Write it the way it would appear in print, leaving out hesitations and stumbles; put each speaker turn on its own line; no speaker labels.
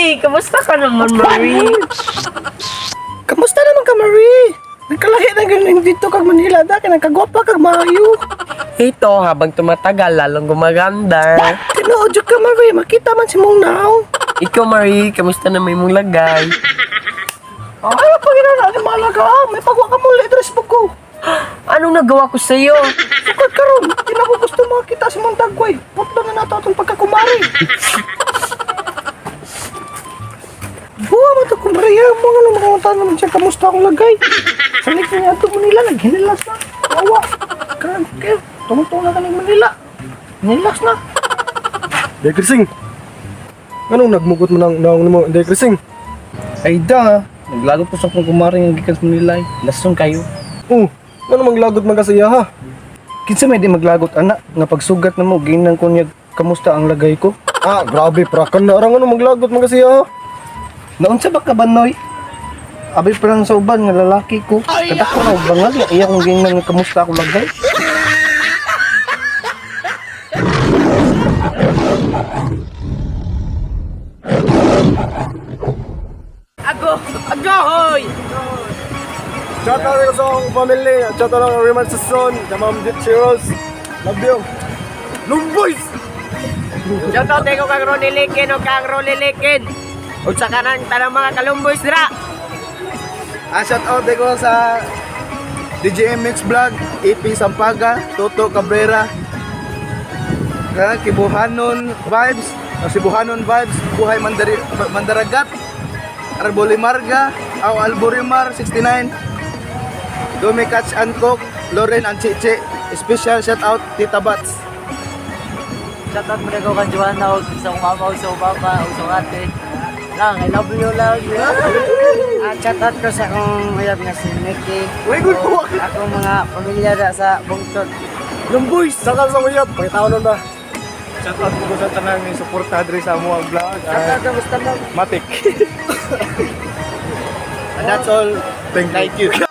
Marie! Kamusta ka naman, Marie?
Kamusta naman ka, Marie? Nagkalahi na ganun dito kag Manila da, kay nagkagwapa kag maayo.
Ito, habang tumatagal, lalong gumaganda.
Tinuod jud ka, Marie, makita man si mong naong.
Ikaw, Marie, kamusta naman imong lagay?
Ay, pag na ni malaga, ah. May pagwa ka muli dress book ko.
Anong nagawa ko sa'yo?
Sukad karon, di na ko gusto makita si mong dagway. Putlo na nato atong pagkakumari. Buwa mo to kumari, ah. Mga ano mga naman siya, kamusta akong lagay. Sa nik niya ato Manila, naghinilas na. Wawa. Karan, kayo, tungtong na ka ng Manila. Hinilas na.
Day Krising. Anong nagmugot mo ng naong nimo, Day Krising?
Ay da, naglagot ko sa akong kumari nga gikan sa Manila. Eh. Lason kayo.
Oh, ano maglagot man ka sa iya ha?
Kinsa may di maglagot anak nga pagsugat na mo ginang ko niya kamusta ang lagay ko.
Ah, grabe prakan na arang ano maglagot man ka sa iya ha?
Naunsa ba ka ba Noy? Abi pa lang sa uban nga lalaki ko. Kadako na og bangag ya iya kong ginang nga kamusta ako lagay.
Ago! Agohoy!
Shout out ko sa akong family, shout out ang Raymond Sasson, the Ma'am Cheros. Love you. Lumboys!
Shout out ko kang Ronnie Likin o kang Ronnie Likin. O sa kanang tanang mga kalumboys dira.
Ah, shout out ko sa DJMX Vlog, EP Sampaga, Toto Cabrera, ka Kibuhanon Vibes, o Sibuhanon Vibes, Buhay Mandari, Mandaragat, Arbolimarga, aw Alborimar 69, Dumi Catch and Cook, Loren and Chiche, special shout out Tita Bats.
Shoutout mo na ko kang Joanna o sa akong mama o sa akong papa o sa akong ate. Lang, I love you lang.
Ah, shoutout ko sa akong uyab nga si Mickey.
Uy, good po.
Akong mga pamilya da sa Bungtod.
Lumboys! Shout out sa uyab, pakitaon nun ba?
Shout out ko sa tanang suporta diri sa amo ang vlog.
Shoutout ko basta lang.
Matik. And that's all.
Thank you.
Thank you.